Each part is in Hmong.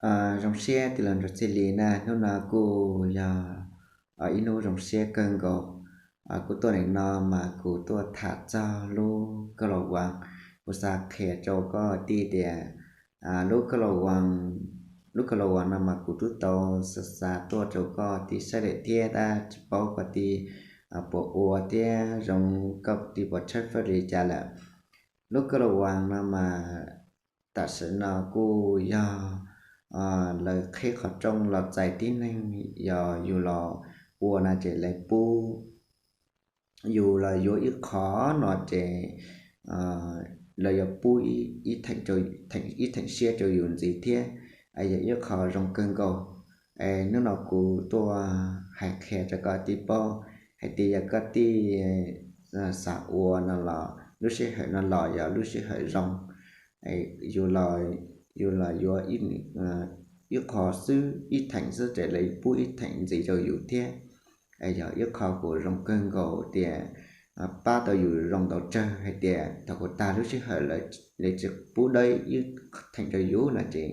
Zoo siab tij laug Nraug Txhiaj Lis na, hnub no kuj yog ib hnub zoo siab kawg nkaus. Kuv tuaj ntawm no mas kuv tuaj tham txog lub koj los uas, kuv xav qhia rau koj tij tias lub koj los uas, lub koj los uas no mas kuv twb tau xa xa tuaj rau koj tij saib lawm thiab tab tsis paub koj tij puas ua thiab zoo, koj tij puas tshawb fawb li cas lawm. Lub koj los uas no mas tam sim no kuj yog lawv qheb qhov rooj los txais tib neeg, yog yus los ua no ces lawv pub, yus los yuav ib qho no ces lawv yuav pub ib theem siab rau yus ntxiv thiab, yog ib qho zoo kawg nkaus. Es hnub no kuv tuaj hais qhia rau koj tij paub hais tias yog koj tij xav ua no los lub sij hawm no los yog lub sij hawm zoo. Yus los yuav ib qho xwb, ib theem xwb ces lawv pub ib theem ntxiv rau yus thiab. Yog ib qho kuj zoo kawg nkaus tias pab tau yus zoo ntau tsawg hais tias thaum kuv tag lub sij hawm lawv tsis pub dawb ib theem rau yus no ces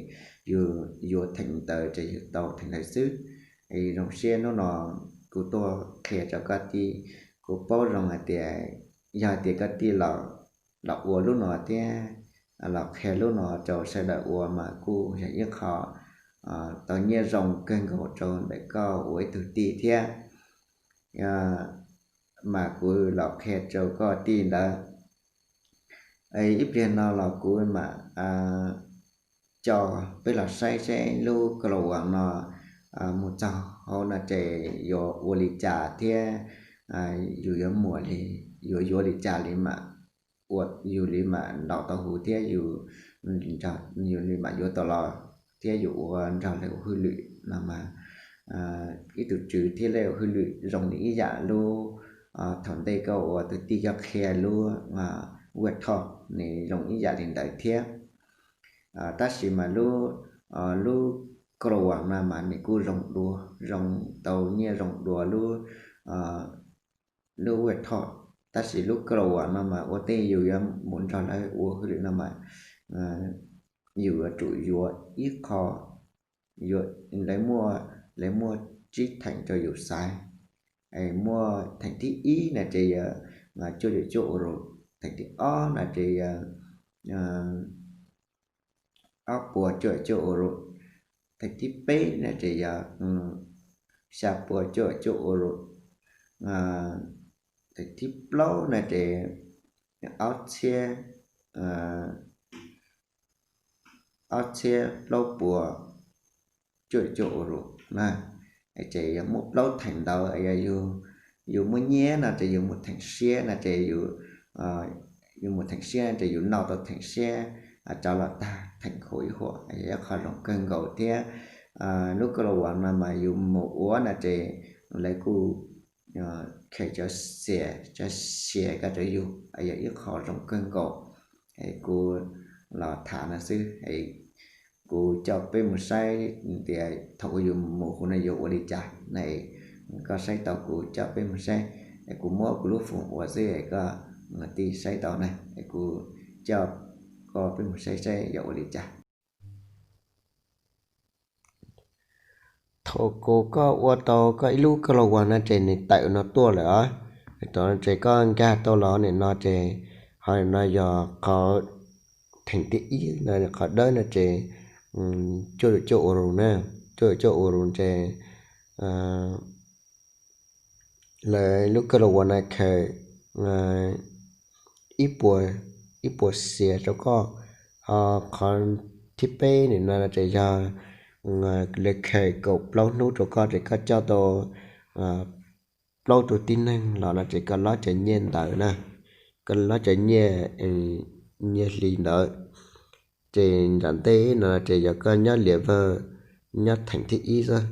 yus yuav theem ntawd ces yus tau theem ntawd xwb. Zoo siab hnub no kuv tuaj qhia rau koj tij, kuv paub zoo hais tias yog tias koj tij los ua lub no thiab los qhia lub no rau sawv daws ua mas kuj yog ib qho tau nyiaj zoo kawg nkaus rau ntawm koj ua ib tug tij thiab. Mas kuv los qhia rau koj tij ntawd. Ib pliag no los kuv mam coj peb los saib seb lub koj los uas no mus txog hauv no ces yuav ua li cas thiab yus yuav muaj li, yuav yuav li cas li mam ua, yus li mam ntaus tau huv thiab yus li mam yuav tau los thiab yus ua nrog lawv ua hauj lwm no mas ib tug tswv thiab lawv ua hauj lwm zoo li ib yam lub thaum ntej koj ua tus tij koj qhia lub web thom nws zoo ib yam li ntawd thiab. Tab sis mas lub, lub koj los uas no mas nws kuj zoo dua, zoo tau nyiaj zoo dua lub, lub web thom. Tab sis lub koj los uas no mas ua tej yus yuav mus nrog lawv ua hauj lwm no mas yus yuav tsum yuav ib qho, lawv muaj, lawv muaj tsib theem rau yus xaiv. Muaj theem thib ib no ces yog cuaj caum cuaj ua rau, theem thib ob no ces yog ob puas cuaj caum cuaj ua rau, theem thib peb no ces yog xya puas cuaj caum cuaj ua rau, theem thib plaub no ces ob txhiab, ob txhiab plaub puas cuaj caum cuaj ua rau na. Ces yog muaj plaub theem ntawd, yog yus muaj nyiaj no ces yus mus theem siab no ces yus mus theem siab no ces yus noj tau theem siab, rov los tag theem khuv ib huam, yog ib qho zoo kawg nkaus thiab. Lub koj los uas no mas yus mus ua no ces lawv kuj kheev cov xias, cov xias ko rau yus, yog ib qho zoo kawg nkaus. Kuv los tham no xwb, kuv coj peb mus saib tias thaum uas yus mus huv no yuav ua li cas na. Koj saib tau kuv coj peb mus saib, kuv muab kuv lub foos ua xwb, koj tij saib tau na, kuv coj koj peb mus saib saib yuav ua li cas. Thaum kuv koj ua tau koj ib lub koj los uas no ces nws tawm no tuaj lawm os. Thaum no ces koj nkag tau los nim no ces ho nim no yog qhov theem thib ib no, qhov dawb no ces cuaj caum cuaj ua rau na, cuaj caum cuaj ua rau ces lawv lub koj los uas no khaws ib puas, ib puas xias rau koj. Ho qhov thib peb nim no ces yog lawv khaws kaum plaub hnub rau koj ces koj coj tau plaub tug tib neeg los no ces koj lob cov nyiaj ntawd na, koj lob cov nyiaj, nyiaj hli ntawd. Ces nram ntej no ces yog koj nyob liam vawj, nyob theem thib ib xwb.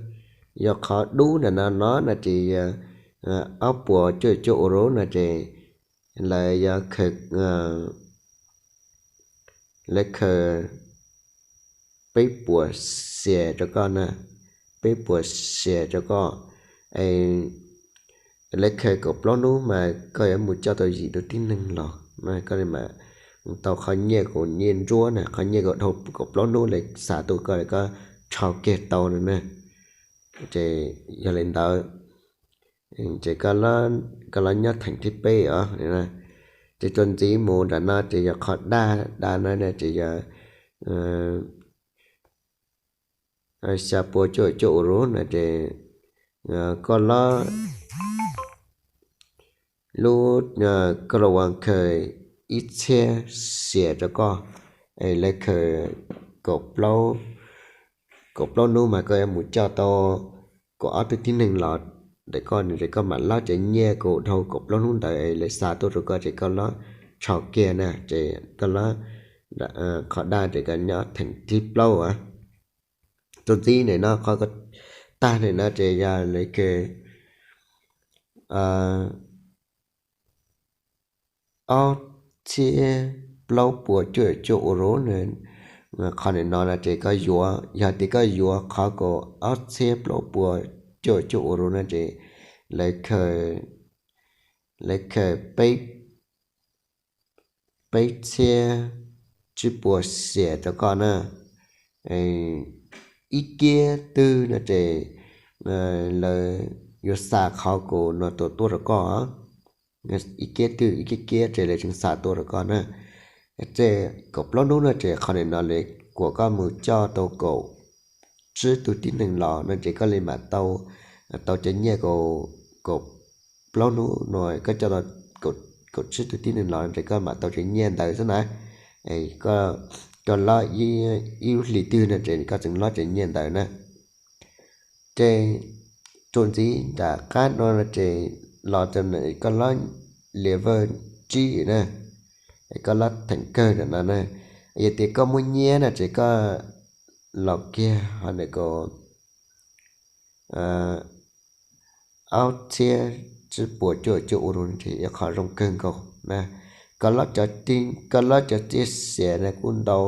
Yog qhov dub ntawm no no no ces yog ob puas cuaj caum cuaj ua rau no ces lawv yog khaws, lawv khaws peb puas xias rau koj na, peb puas xias rau koj. Lawv khaws kaum plaub hnub mas koj yuav mus coj tau yim tus tib neeg los mas koj mam tau qhov nyiaj, kaum nyiaj ntsuab na, qhov nyiaj kaum dhau kaum plaub hnub lawv xa tuaj koj, koj rho kiag tau no na. Ces yog li ntawd, ces koj los nyob theem thib peb os. Ces txuas ntxiv mus nram no ces yog qhov daj, daj no ces yog xya pua cuaj cuaj ua rus no ces koj los lub, koj los ua khaws ib txhiab xias rau koj, es lawv khaws kaum plaub, kaum plaub hnub mas koj yuav mus coj tau kaum ob tug tib neeg los ntawm koj no ces koj mam lob cov nyiaj kaum dhau kaum plaub hnub ntawd es lawv xa tuaj rau koj ces koj los rho kiag na ces koj los qhov daj ces koj nyob theem thib plaub as. Txuas ntxiv ntawm no qhov tag ntawm no ces yog lawv khaws ob txhiab plaub pua cuaj cuaj ua rus na. Qhov ntawm no no ces koj yuav, yog tias koj yuav qhov kaum ob txhiab plaub pua cuaj cuaj ua rus no ces lawv khaws, lawv khaws peb, peb txhiab tsib pua xias rau koj na. Ib kiab twg no ces lawv yuav xa qhov kaum no tuaj tuaj rau koj. Ib kiab twg ib kiab kiab ces lawv tseem xa tuaj rau koj na. Tej kaum plaub hnub no ces qhov ntawm no lawv kuas koj mus coj tau kaum tsib tug tib neeg los no ces koj li mam tau, tau cov nyiaj kaum, kaum plaub hnub no koj coj tau kaum tsib tug tib neeg los no ces koj mam tau cov nyiaj ntawd xwb na. Koj lob ib lub hlis twg no ces koj tseem lob cov nyiaj ntawd na. Ces txuas ntxiv nram qab no ces los rau koj lob level tsib na, koj lob theem kawg nram no na. Yog tias koj muaj nyiaj no ces koj los kiag ho ntawm kaum ob txhiab tsib pua cuaj cuaj ua rus ces yog qhov zoo kawg nkaus na. Koj lob cov, koj lob cov txiaj xias na kuj ntau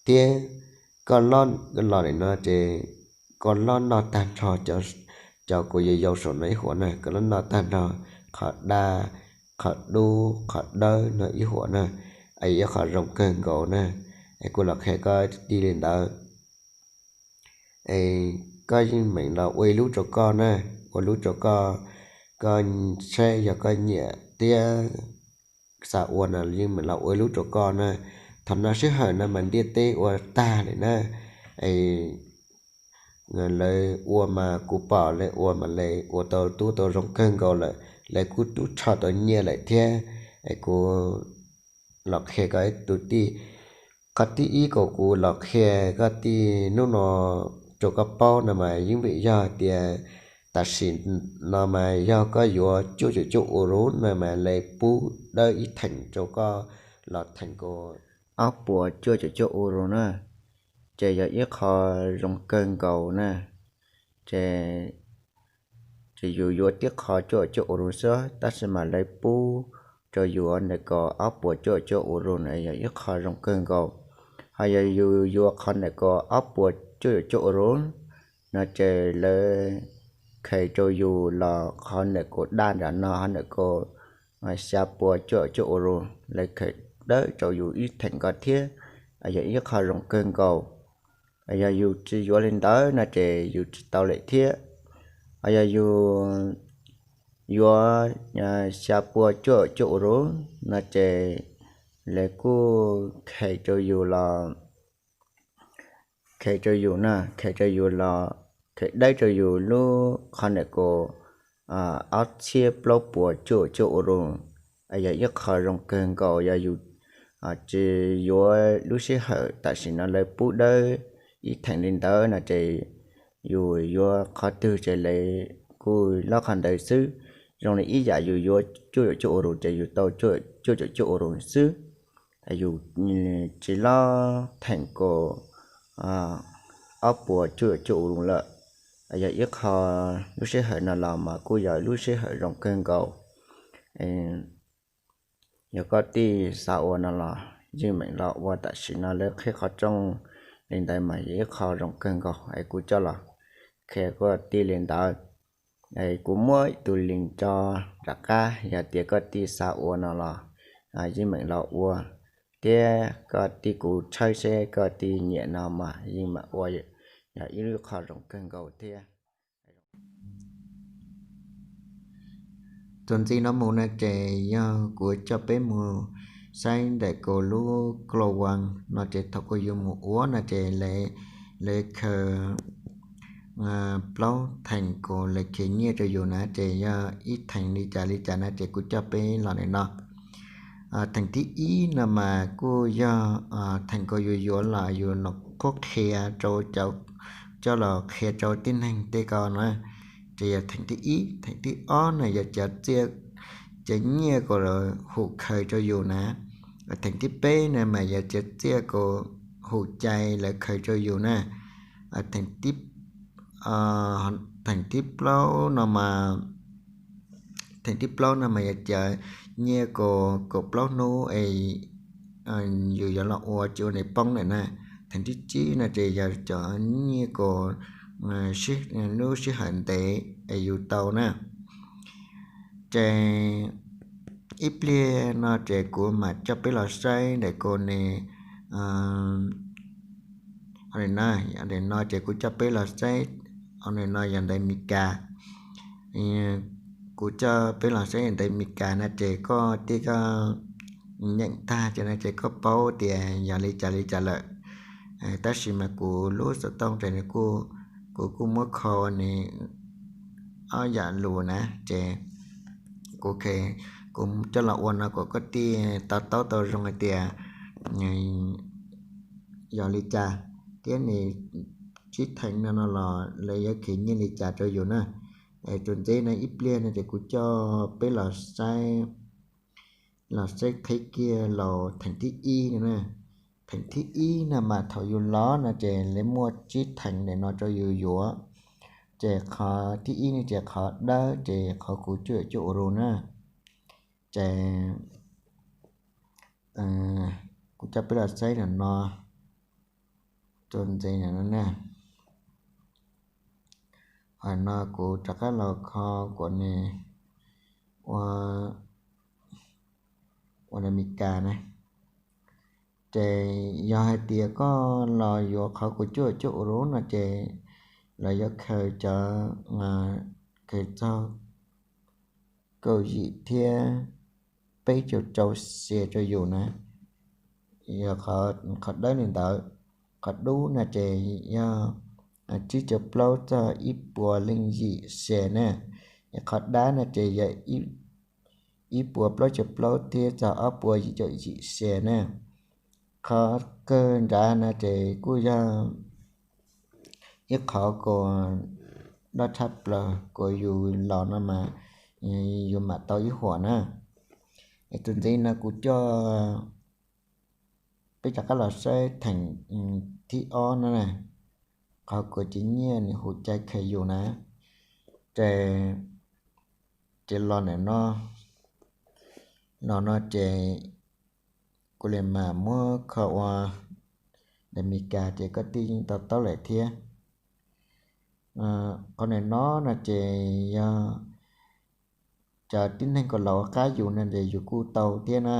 thiab. Koj lob los ntawm no ces koj lob noj tag nrho cov kuv yau yau saum no ib huam na, koj lob noj tag nrho qhov daj, qhov dub, qhov dawb no ib huam na, es yog qhov zoo kawg nkaus na. Es kuv los qhia koj tij li ntawd. Es koj yeej meem los ua ib lub rau koj na, ua lub rau koj, koj saib yog koj nyiam thiab xav ua no yeej meem los ua ib lub rau koj na. Thaum no sij hawm no mas ntiaj teb ua tag lawm na, es lawv ua mas kuv pom lawv ua mas lawv ua tau tub tau zoo kawg nkaus lawm, lawv kuj tub rho tau nyiaj lawm thiab. Es kuv los qhia koj ib tus tij, qhov thib ib kom kuv los qhia koj tij hnub no rau koj paub no mas yeej vim yog tias tam sim no mas yog koj yuav cuaj caum cuaj ua rus no mas lawv pub dawb ib theem rau koj los theem kaum ob puas cuaj caum cuaj ua rus na, ces yog ib qho zoo kawg nkaus na. Ces, ces yus yuav tib qho cuaj caum cuaj ua rus xwb tab sis mas lawv pub rau yus ntawm kaum ob puas cuaj caum cuaj ua rus na yog ib qho zoo kawg nkaus. Ho yog yus yuav qhov ntawm kaum ob puas cuaj caum cuaj ua rus no ces lawv khaws rau yus los qhov ntawm kaum daj nram no ho ntawm kaum xya puas cuaj caum cuaj ua rus lawv khaws dawb rau yus ib theem nkaus thiab, yog ib qho zoo kawg nkaus. Yog yus tsis yuav li ntawd no ces yus tsis tau lawm thiab. Yog yus yuav xya puas cuaj caum cuaj ua rus no ces lawv kuj khaws rau yus los, khaws rau yus na, khaws rau yus los, khaws dawb rau yus lub qhov ntawm kaum ob txhiab plaub puas cuaj caum cuaj ua rus, yog ib qho zoo kawg nkaus. Yog yus tsis yuav lub sij hawm tam sim no lawv pub dawb ib theem li ntawd no ces yus yuav qhov twg ces lawv kuj lob qhov ntawd xwb. Zoo li ib yam yus yuav cuaj caum cuaj ua rus ces yus tau cuaj caum cuaj ua rus xwb, yus tsis lob theem kaum ob puas cuaj caum cuaj ua rus lawm. Yog ib qho, lub sij hawm no los mas kuj yog lub sij hawm zoo kawg nkaus. Yog koj tij xav ua no los yeej meem los ua tam sim no lawv qhib qhov rooj li ntawd mas yog ib qho zoo kawg nkaus es kuv coj los qhia koj tij li ntawd. Kuv muab tus link tso nram qab, yog tias koj tij xav ua no los yeej meem los ua, thiab koj tij kuv tshawb seb koj tij nyiam no mas yeej meem ua yog ib lub qho zoo kawg nkaus thiab. Txuas ntxiv no mus no ces yog kuv coj peb mus saib ntawm kuv lub Global no ces thaum kuv yus mus ua no ces lawv khaws plaub theem kuv lawv khiav nyiaj rau yus na ces yog ib theem li cas li cas na ces kuv coj peb los ntawm no. Theem thib ib no mas kuj yog theem kuv yus yuav los yus los qhuab qhia rau cov, coj los qhia rau tib neeg tej ko na. Ces yog theem thib ib. Theem thib ob no yog cov txiaj, cov nyiaj kuv hum khaws rau yus na. Theem thib peb no mas yog cov txiaj kuv hum cai lawv khaws rau yus na. Theem thib, theem thib plaub no mas, theem thib plaub no mas yog cov nyiaj kuv kaum plaub hnub es yus yuav los ua tsis ua nws poob lawm na. Theem thib tsib no ces yog cov nyiaj kuv lub sij hawm ntev es yus tau na. Ces ib pliag no ces kuv mam coj peb los saib ntawm kuv ne. Ntawm no ces kuv coj peb los saib, ntawm no yog ntawv Mes Kas. Kuv coj peb los saib ntawv Mes Kas no ces koj tib koj nyeem tag ces no ces koj paub tias yog li cas li cas lawm. Tab sis mas kuv lub xov tooj ces kuv kuj muab kho nws ob yam lus na ces kuv, kuv coj los ua no kom koj tij to taub tau zoo hais tias yog li cas thiab nws tsib theem no no los lawv yuav khiav nyiaj li cas rau yus na. Txuas ntxiv no ib pliag no ces kuv coj peb los saib, los saib qhib kiag los theem thib ib no na. Theem thib ib no mas thaum yus los no ces lawv muaj tsib theem ntawm no rau yus yuav. Ces qhov thib ib no ces qhov dawb ces qhov kuv cuaj cuaj ua rau na. Ces kuv coj peb los saib ntawm no, txuas ntxiv ntawm no na. Hos no kuv rov qab los kho kuv ua, ua Mes Kas na. Ces yog hais tias koj los yuav qhov kuv cuaj cuaj ua rau no ces lawv yuav khaws cov, khaws txog kaum yim thiab peb caug rau xes rau yus na. Yog qhov dawb li ntawd. Qhov dub no ces yog tsib caug plaub txog ib puas leej yim xes na. Qhov dab no ces yog ib puas plaub caug plaub thiab txog ob puas yim caum yim xes na. Qhov kawg nrad no ces kuj yog ib qhov kuv doj tshaj plaws kuv yus los no mas yus mam tau ib huam na. Txuas ntxiv no kuv coj peb rov qab los saib theem thib ob no na, qhov kuv cov nyiaj nws hum cai khaws yus na. Ces, ces los ntawm no, los no ces kuv li mam muab kho ua ntawv Mes Kas ces koj tij yeej to taub lawm thiab. Qhov ntawm no no ces yog cov tib neeg kom los ua qab yus no ces yus kuj tau thiab na,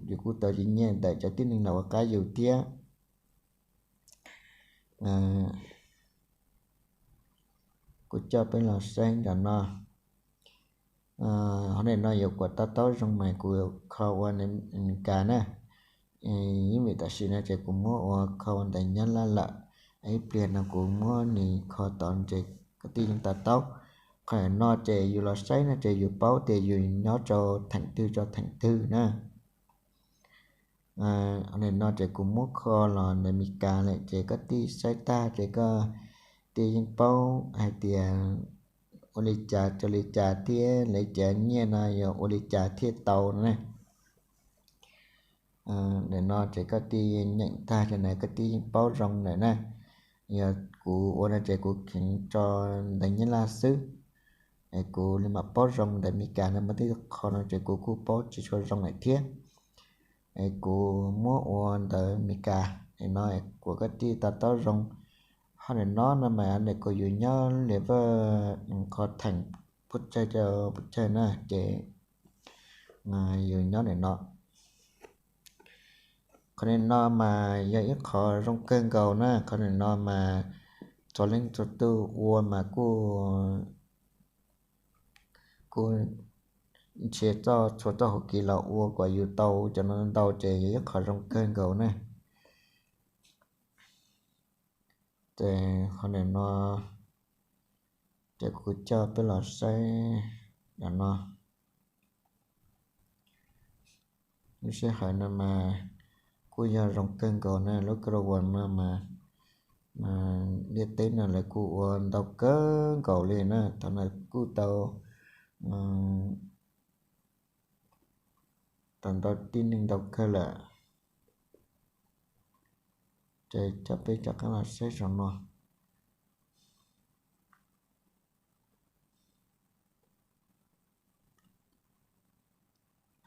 yus kuj tau cov nyiaj ntawm cov tib neeg los ua qab yus thiab. Kuv coj peb los saib ntawm no. Qhov ntawm no yuav kom to taub zoo mas kuv kho ua Mes Kas na. Ib vim tam sim no ces kuv muab ua kho ua ntawv Nyab Laj lawm, ib pliag no kuv muab nws kho tod ces koj tij yeej to taub. Qhov ntawm no ces yus los saib no ces yus paub tias yus nyob rau theem twg rau theem twg na. Qhov ntawm no ces kuv muab kho los ntawv Mes Kas lawm ces koj tij saib tag ces koj tij yeej paub hais tias ua li cas rau li cas thiab lawv cov nyiaj no yog ua li cas thiaj tau no na. Ntawm no ces koj tij nyeem tag ces na koj tij yeej paub zoo lawm na. Yog kuv ua no ces kuv kheev tso ntawv Nyab Laj xwb, es kuv li mam paub zoo ntawv Mes Kas no mas tej qho no ces kuv kuj paub tsis tshua zoo lawm thiab. Es kuv muab ua ntawv Mes Kas no kom koj tij to taub zoo. Qhov ntawm no no mas ntawm kuv yus nyob level qhov theem pub tsawg rau pub tsawg na ces yus nyob ntawm no. Qhov ntawm no mas yog ib qho zoo kawg nkaus na, qhov ntawm no mas txhua leej txhua tus ua mas kuj, kuj nrhiav txoj txhua txoj hauv kev los ua kom yus tau cov no ntau ces yog ib qho zoo kawg nkaus na. Ces qhov ntawm no ces kuv coj peb los saib ntawm no. Lub sij hawm no mas kuj yog zoo kawg nkaus na, lub Chrome no mas ntiaj teb no lawv kuj ua ntau kawg nkaus li na, thaum no kuj tau, tau ntau tib neeg ntau kawg lawm. Ces coj peb rov qab los saib saum no.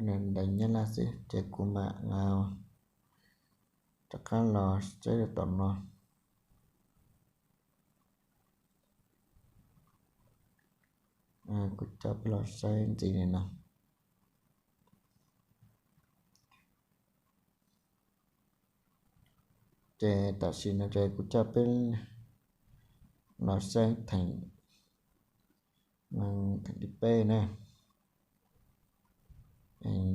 Ntawv Nyab Laj xwb ces kuv mam rov qab los saib rau tom no. Kuv coj peb los saib ntxiv li no. Ces tam sim no ces kuv coj peb los saib theem, theem thib peb na.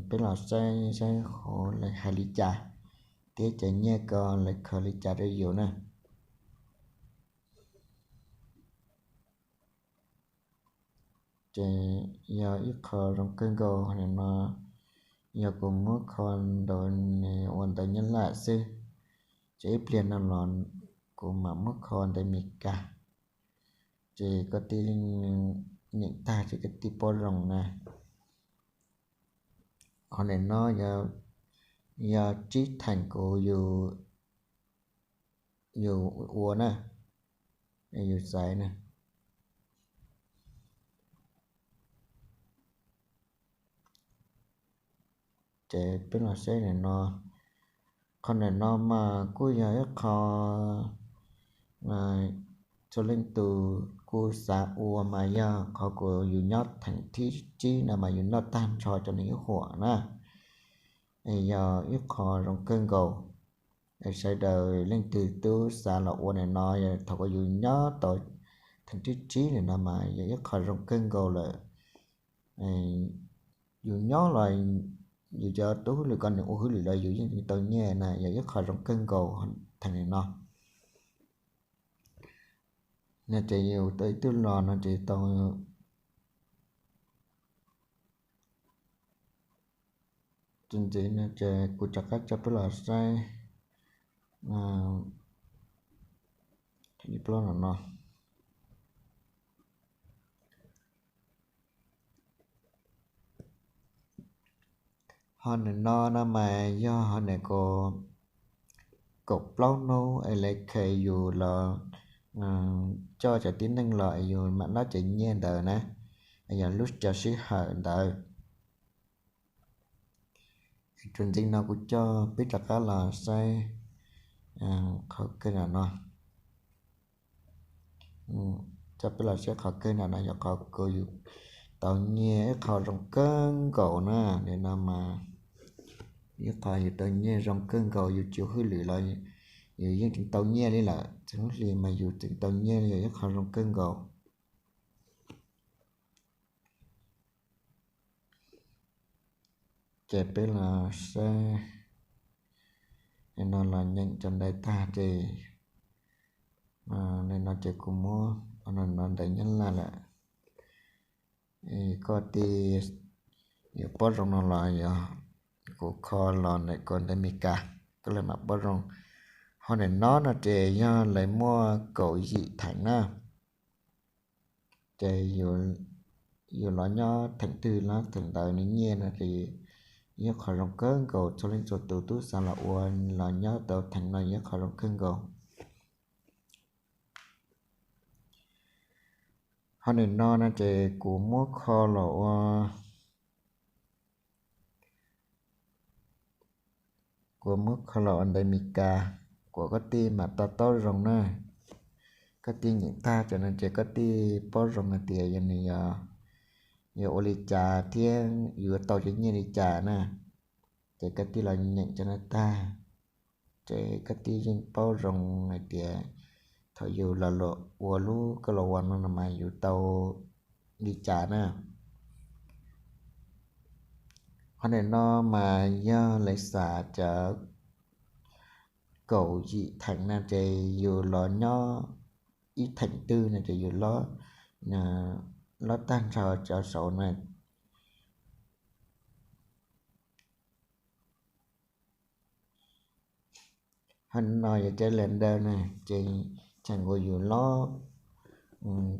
Peb los saib saib hauv lawv hais li cas thiab cov nyiaj ko lawv khaws li cas rau yus na. Ces yog ib qho zoo kawg nkaus no, yog kuv muab kho ntawv ua ntawv Nyab Laj xwb, ces ib pliag no los kuv mam muab kho ntawv Mes Kas, ces koj tij nyeem tag ces koj tij paub zoo na. Qhov ntawm no yog tsib theem kuv, yus ua na, yus xaiv na. Ces peb los saib ntawm no, qhov ntawm no mas kuj yog ib qho txhua leej tus kuj xav ua mas yog qhov kuv yus nyob theem thib tsib no mas yus noj tag nrho cov neeg ib huam na. Yog ib qho zoo kawg nkaus, sawv daws leej twg twb xav los ua ntawm no, yog thaum kuv yus nyob tau theem thib tsib ntawm no mas yog ib qho zoo kawg nkaus lawm. Yus nyob los yus cov tub hwj lwm ko nws ua hwj lwm los yus yeej tau nyiaj na, yog ib qho zoo kawg nkaus theem ntawm no. No ces yus tau ib tug los no ces tau txuas ntxiv no ces kuv rov qab coj peb los saib ib plaub no no. Ho ntawm no no mas yog ho ntawm kaum plaub hnub es lawv khev yus los coj cov tib neeg los es yus mam noj cov nyiaj ntawd na, yog lub cov sij hawm ntawd. Txuas ntxiv no kuv coj peb rov qab los saib qhov kawg nram no. Coj peb los saib qhov kawg nram no yog qhov kuv yus tau nyiaj ib qho zoo kawg nkaus na. Nim no mas ib qho yus tau nyiaj zoo kawg nkaus, yus tsis ua hwj lwm los yus yeej tseem tau nyiaj li lawm. Txheej hli mas yus tseem tau nyiaj li, yog ib qho zoo kawg nkaus. Ces peb los saib no los nyeem cov ntawv tag ces, no ces kuv muab no ntawv Nyab Laj lawm. Koj tij yuav paub zoo no los yog kuv kho los ntawm koj ntawv Mes Kas, koj lawv mam paub zoo. Ho ntawm no no ces yog lawv muaj kaum yim theem na. Ces yus los nyob theem twg los theem ntawd nws nyiaj no ces yog qhov zoo kawg nkaus, txhua leej txhua tus tub xav los ua los nyob tau theem no yog qhov zoo kawg nkaus. Ho nim no no ces kuv muab kho los ua, kuv muab kho los ua ntawv Mes Kas, kom koj tij mam to taub zoo na. Koj tij nyeem tag cov no ces koj tij paub zoo hais tias yog nws yog, yog ua li cas thiab yuav tau cov nyiaj li cas na. Ces koj tij los nyeem cov no tag, ces koj tij yeej paub zoo hais tias thaum yus los ua lub koj los uas no mas yus tau li cas na. Qhov ntawm no mas yog lawv xav cov kaum yim theem no ces yus los nyob ib theem twg no ces yus lob, lob tag nrho cov saud na. Hov no yog cov lawv ntawd na, ces thaum nkaus yus lob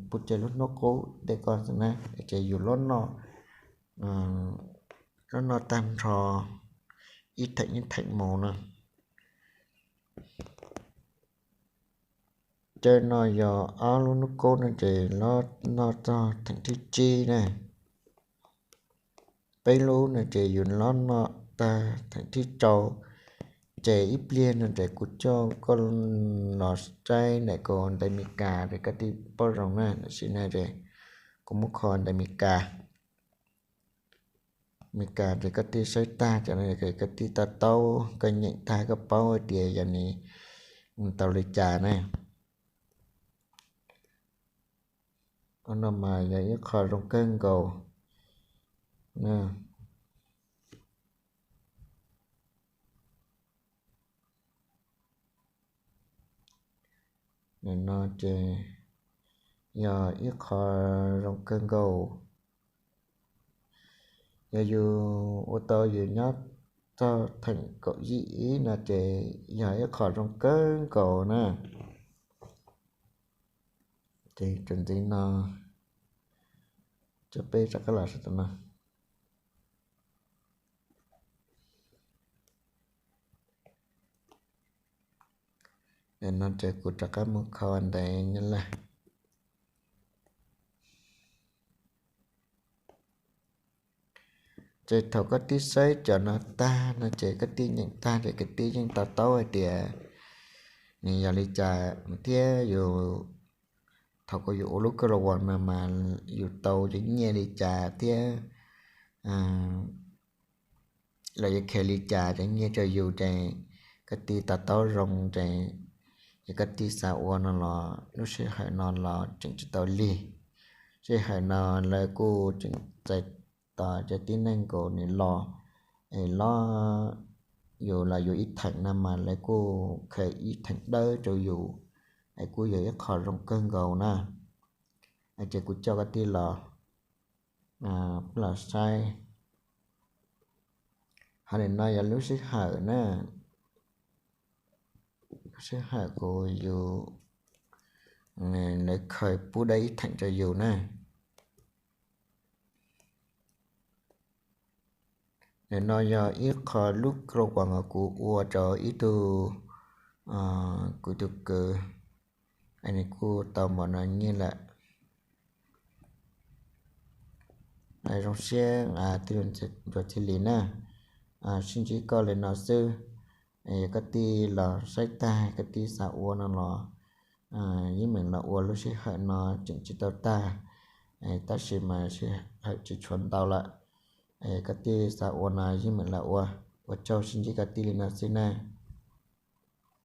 pub tseg lub hnub qub tej ko na, ces yus lob noj, lob noj tag nrho ib theem ib theem mus na. Cov no yog ob lub hnub qub no ces lob noj txog theem thib tsib na. Peb lub no ces yus lob noj tag theem thib rau. Ces ib pliag no ces kuv coj koj los saib ntawm kaus ntawv Meskas ces koj thiaj paub zoo na. Tam sim no ces kuv muab kho ntawv Meskas, Meskas ces koj thiaj saib tag cov no, koj thiaj to taub, koj nyeem tag koj paub hais tias yog nws tau li cas na. Qhov no mas yog ib qho zoo kawg nkaus. Nim no ces yog ib qho zoo kawg nkaus. Yog yus ua tau yus nyob txog theem kaum yim ib no ces yog ib qho zoo kawg nkaus na. Ces txuas ntxiv no, cov peb rov qab los saib tam no. Nim no ces kuv rov qab mus kho ntawv Nyab Laj. Ces thaum koj twb saib cov no tag no ces koj twb nyeem tag ces koj twb yeej to taub hais tias nws yog li cas thiab yus, thaum koj yuav ua lub koj los uas no mas yus tau cov nyiaj li cas thiab los yuav khe li cas cov nyiaj rau yus ces koj twb to taub zoo ces, ces koj twb xav ua no los lub sij hawm no los tseem tsis tau lig. Sij hawm no lawv kuj tseem txais tos cov tib neeg nkaus nws los, es los yus los yus ib theem no mas lawv kuj khaws ib theem dawb rau yus, es kuj yog ib qho zoo kawg nkaus na. Ces kuv coj koj tij los, los saib. Hov nim no yog lub sij hawm na, lub sij hawm kuv yus, lawv khaws pub dawb ib theem rau yus na. Nim no yog ib qho lub koj los uas kuv ua rau ib tug, kuv tus kwv, es nws kuj tau npaum no nyiaj lawm. Zoo siab, tus ntsuag Txhiaj Lis na, sib ntsib koj li no xwb. Yog koj tij los saib tag koj tij xav ua no los yeej meem los ua, lub sij hawm no tseem tsis tau tag, tab sis mas sij hawm tsis tshuav ntau lawm. Koj tij xav ua no yeej meem los ua. Ua tsaug, sib ntsib koj tij li no xwb na.